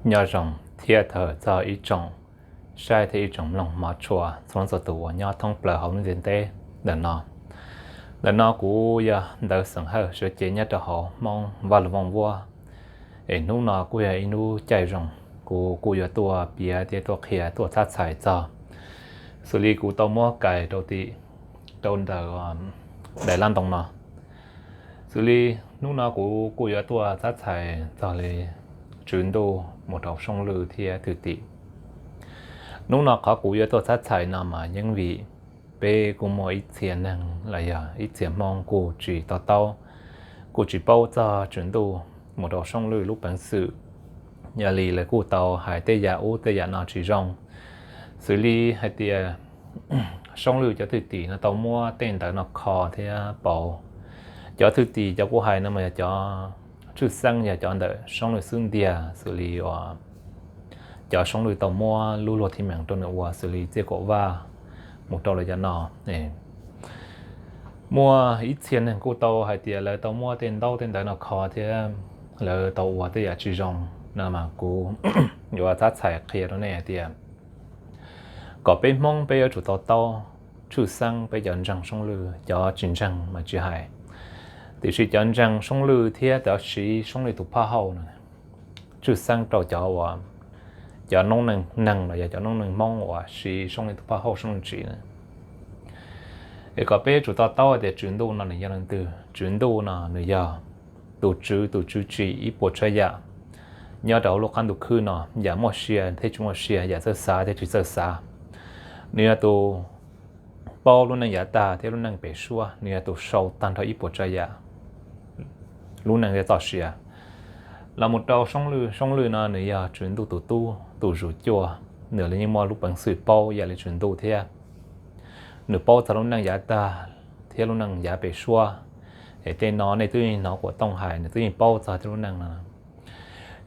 Nyob zoo thiab thov txog ib tsoom saib thiab ib tsoom mloog hmov tshua txhua leej txhua tus uas nyob thoob plaws hauv lub ntiaj teb ntawm no. Ntawm no kuv yog Ntawv Xeem Hawj, suav cev nyob rau hauv Hmoob Vaj Lug Vooj Vuab. Es hnub no kuj yog ib hnub caij zoo, kuv kuj yuav tuaj piav thiab tuaj qhia tuaj txhab txhais txog xws li kuv tau muab kais rau tim, rau ntawm daim laj ntoo no. Xws li hnub no kuv kuj yuav tuaj txhab txhais txog li tswv ntuj mus rau soob lwj thiab thwj tim. Hnub no qhov kuv yuav tuaj txhab txhais no mas yeej vim peb kuj muaj ib txhia neeg los yog ib txhia Hmoob kuj tsis to taub, kuj tsis paub txog tswv ntuj mus rau soob lwj lub peev xwm. Yog li lawv kuj tau hais tej yam ub tej yam no tsis zoo, xws li hais tias soob lwj cov thwj tim no tau muab tej ntawv no kho thiab pauv. Cov thwj tim cov kuv hais no mas yog cov tshwj xeeb yog cov ntawm soob lwj xub ntiag, xws li uas cov soob lwj tau muab lub luag thim meem rau nws ua xws li Txiaj Kaum Vaj mus rau lawv cov no. Muaj ib txhia neeg kuj tau hais tias lawv tau muab tej ntaub tej ntawv no kho thiab lawv tau ua tej yam tsis zoo no mas kuv yuav txhab txhais qhia rau nej hais tias kom peb Hmoob peb yuav tsum to taub, tshwj xeeb peb cov ntseeg soob lwj, cov tsis ntseeg mas tsis hais, tiam sis cov ntseeg soob lwj thiab cov siv soob lwj tus phaj hauj no tshwj xeeb rau cov uas cov noob neeg neeg los yog cov noob neeg Hmoob uas siv soob lwj tus phaj hauj soob lwj ntsis na. Es kom peb yuav tsum to taub hais tias tswv ntuj no nws yog leej twg. Tswv ntuj no nws yog tus tswv, tus tswv tsim ib puas tsav yam nyob rau hauv lub qab ntuj khwb no, yam muaj sia thiab tsis muaj sia, yam txawj xav thiab tsis txawj xav. Nws yog tus paub lub neej yav tag thiab lub neej pem suab, nws yog tus sau tag nrho ib puas tsav yam lub neej thiab txoj sia los mus rau soob lwj. Soob lwj no nws yog tswv ntuj tus tub tus zuj zus, nws los yeej muaj lub peev xwm paub ib yam li tswv ntuj thiab. Nws paub txog lub neej yav tag thiab lub neej yav pem suab. Es tej no nej twb yeej hnov kuas tooj hais, nws twb yeej paub txog tej lub neej no.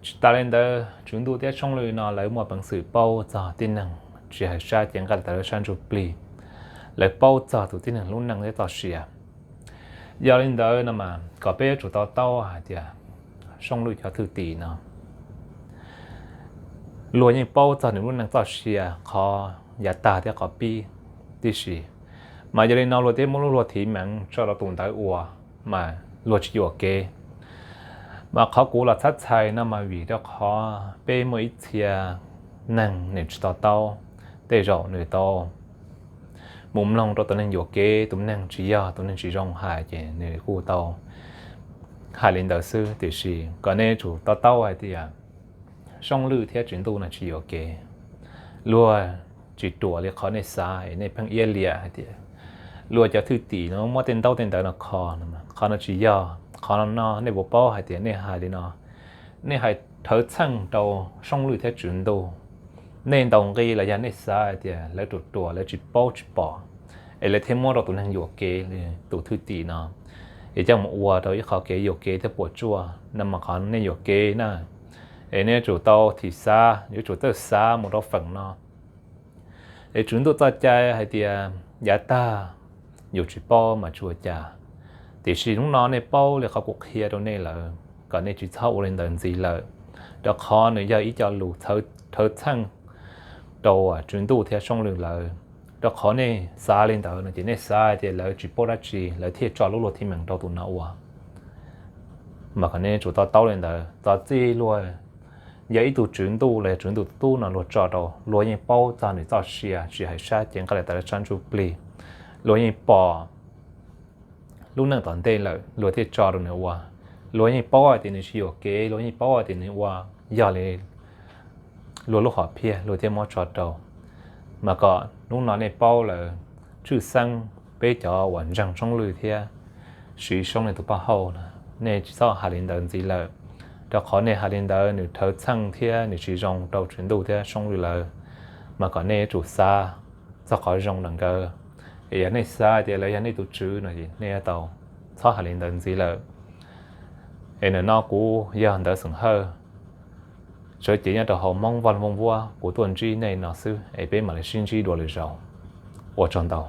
Tsis tas li ntawd, tswv ntuj thiab soob lwj no lawv muaj peev xwm paub txog tib neeg tsis hais sab cev nqaij li tas lawv sab ntsuj plig. Lawv paub txog tus tib neeg lub neej thiab txoj sia. Yog li ntawd no mas kom peb yuav tsum to taub hais tias soob lwj cov thwj tim no luag yeej paub txog nws lub neej txoj sia, qhov yav tag thiab qhov pib tib si. Mas yog li no luag thiaj muab lub luag thim meem tso rau tus ntawd ua, mas luag tsis yuam kev. Mas qhov kuv los txhab txhais no mas vim rau qhov peb muaj ib txhia neeg nws tsis to taub, tej zaum nws tau mus mloog rau tus neeg yuam kev, tus neeg tsis yog, tus neeg tsis zoo hais ces nws kuj tau hais li ntawd xwb. Tiam sis kom nej tsum to taub hais tias soob lwj thiab tswv ntuj no tsis yuam kev. Luag tsis ruam li qhov nej xav es nej pheej iab liam hais tias luag cov thwj tim no muab tej ntaub tej ntawv no kho no, qhov no tsis yog. Qhov no nej puas paub hais tias nej hais li no, nej hais rhawv txheej rau soob lwj thiab tswv ntuj. Nej ntaus nqi los yog nej xav hais tias lawv ruam ruam, lawv tsis paub tsis pom, es lawv thiaj muab rau tus neeg yuam kev li tus thwj tim no es coj mus ua rau ib qhov kev yuam kev thiab puas tsuaj no mas qhov nej yuam kev na. Es nej yuav tsum tau thim xav, yuav tsum txawj xav mus rau feem no. Es tswv ntuj txoj cai hais tias yav tag yus tsis paub mas tsis ua cas, tiam sis hnub no nej paub li qhov kuv qhia rau nej lawm, kom nej tsis txhob ua li ntawd ntxiv lawm, rau qhov nws yog ib co lus rhawv txheej rau tswv ntuj thiab soob lwj lawm. Rau qhov nej xav li ntawd no ces nej xav tias lawv tsis paub dab tsi lawv thiaj tso lub luag thim meem rau tus no ua. Mas kom nej tsum to taub li ntawd, txog txij luag yog ib tug tswv ntuj los yog tswv ntuj tub no luag tso rau, luag yeej paub txog nws txoj sia tsis hais sab cev nqaij li tas lawv sab ntsuj plig. Luag yeej pom lub neej tom ntej lawm luag thiaj tso rau nws ua. Luag yeej paub hais tias nws tsis yuam kev, luag yeej paub hais tias nws ua yog li luag lub hom phiaj luag thiaj muab tso rau. Mas kom hnub no nej paub lawm, tshwj xeeb peb cov uas ntseeg soob lwj thiab siv soob lwj tus phaj hauj no, nej tsis txhob hais li ntawd ntxiv lawm, rau qhov nej hais li ntawd nws rhawv txheej thiab nws tsis zoo rau tswv ntuj thiab soob lwj lawm. Mas kom nej yuav tsum xav txog qhov zoo ntawm nkawd. Es yog nej xav tias lawv yog nej tus tswv no es nej yuav tau txhob hais li ntawd ntxiv lawm. Es nim no kuv yog Ntawv Xeem Hawj, tshawv cev nyob rau hauv Hmoob Vaj Lug Vooj Vuab, kuv tuaj ntsib nej no xwb es peb mam li sib ntsib dua lwm zaus. Ua tsaug ntau.